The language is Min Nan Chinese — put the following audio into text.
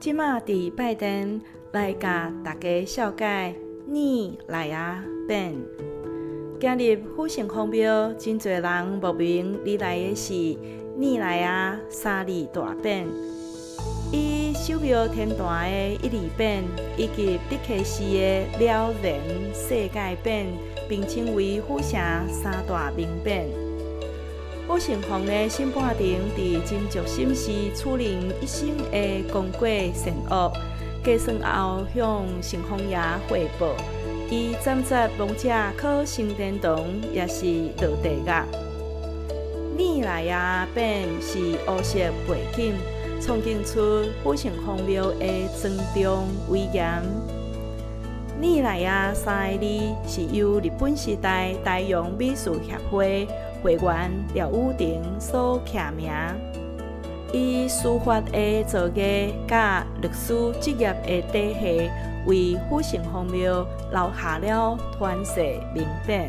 這馬佇拜登來共大家紹介膩來仔變。行入府城隍廟，真濟人慕名而來的是膩來仔三字大匾。以守廟天壇的一字匾，以及竹溪寺的了然世界匾，並稱為府城三大名匾。府城隍的審判庭佇斟酌審視此人一生的功過善惡，計算後向城隍爺匯報，以斬殺亡者可升天堂，抑是落地獄。膩來仔匾是烏色背景，創建出府城隍廟的莊重威嚴。膩來仔三个字是由日本時代大洋美術協會會員廖宇霆所刻名，以書法的造詣佮律師職業的底氣，為府城隍廟留下了傳世名匾。